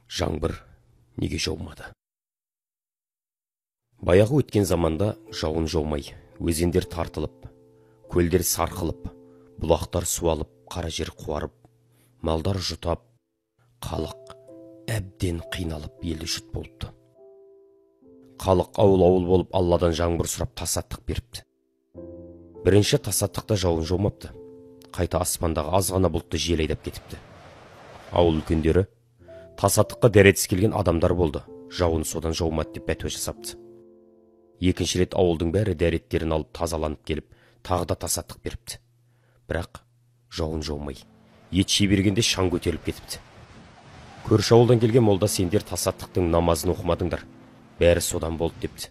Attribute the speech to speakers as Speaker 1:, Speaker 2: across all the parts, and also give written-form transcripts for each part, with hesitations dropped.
Speaker 1: Жаңбыр неге жаумады? Баяғы өткен заманда жауын жаумай, өзендер тартылып, көлдер сарқылып, бұлақтар суалып, қара жер қуарып, малдар жұтап, халық әбден қиналып, елді жұт болыпты. Халық ауыл-ауыл болып Алладан жаңбыр сұрап тасаттық беріпті. Бірінші тасаттықта жауын жаумапты. Қайта аспандағы аз ғана бұлтты жел айдап кетіпті. Ауыл үлкендері тасаттыққа дәретсіз келген адамдар болды, жауын содан жаумады деп бәтуа жасапты. Екінші рет ауылдың бәрі дәреттерін алып тазаланып келіп, тағы да тасаттық беріпті. Бірақ жауын жаумай, ет жей бергенде шаң көтеріліп кетіпті. Көрші ауылдан келген молда сендер тасаттықтың намазын оқымадыңдар, бәрі содан болды депті.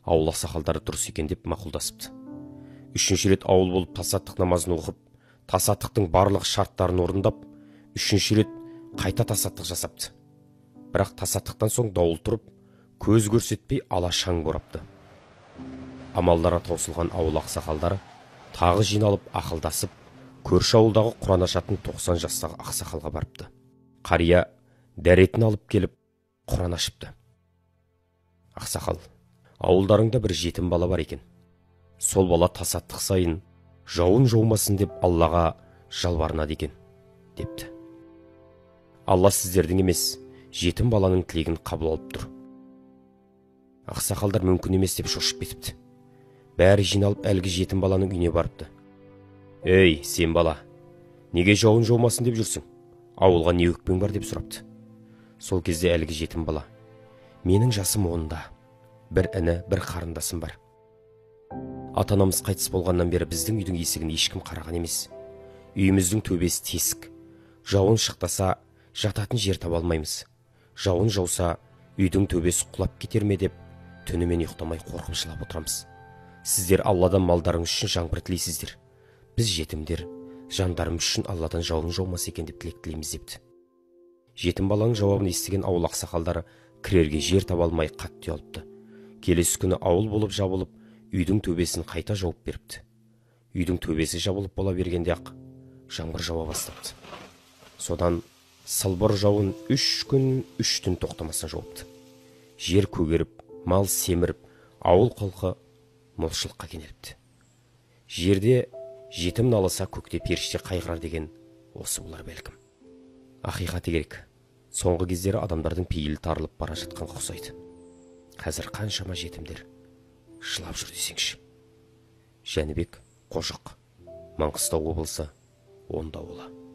Speaker 1: Ауыл ақсақалдары дұрыс екен деп мақұлдасыпты. Үшінші рет ауыл болып тасаттық намазын оқып, тасаттықтың барлық шарттарын орындап, үшінші рет қайта тасаттық жасапты. Бірақ тасаттықтан соң дауыл тұрып, көз көрсетпей ала шаң борапты. Амалдары таусылған ауыл ақсақалдары тағы жиналып ақылдасып, көрші ауылдағы Құран ашатын 90 жастағы ақсақалға барыпты. Қария дәретін алып келіп, Құран ашыпты. Ақсақал, ауылдарыңда бір жетім бала бар екен. Сол бала тасаттық сайын жауын жаумасын деп Аллаға жалбарынады екен, депті. Алла сіздердің емес, жетім баланың тілегін қабыл алып тұр. Ақсақалдар мүмкін емес деп шошып кетіпті. Бәрі жиналып әлгі жетім баланың үйіне барыпты. Ей, сен бала, неге жауын жаумасын деп жүрсің? Ауылға не өкпең бар деп сұрапты. Сол кезде әлгі жетім бала, менің жасым 10-да, бір іні, бір қарындасым бар. Ата-анамыз қайтыс болғаннан бері біздің үйдің есігін ешкім қараған емес. Үйіміздің төбесі тесік. Жауын шықтаса, жататын жер таба алмаймыз. Жауын жауса, үйдің төбесі құлап кетер ме деп түнімен ұйықтамай қорқып жылап отырамыз. Сіздер Алладан малдарыңыз үшін жаңбыр тілейсіздер. Біз жетімдер, жандарымыз үшін Алладан жауын жаумас екен деп тілек тілейміз депті. Жетім баланың жауабын естіген ауыл ақсақалдары кірерге жер таба алмай қатты ұялыпты. Келесі күні ауыл болып жабылып, үйдің төбесін қайта жауып беріпті. Үйдің төбесі жабылып бола бергенде ақ жаңбыр жауа бастапты. Содан сылбыр жауын 3 күн 3 түн тоқтамастан жауыпты. Жер көгеріп, мал семіріп, ауыл халқы молшылыққа кенеліпті. Жерде жетім наласа, көкте періште қайғырар деген осы болар бәлкім. Ақиқаты керек, соңғы кездері адамдардың пейілі тарылып бара жатқанға ұқсайды. Қазір қаншама жетімдер жылап жүр десеңші. Жәнібек Қожық, Маңғыстау облысы, Онда ауылы.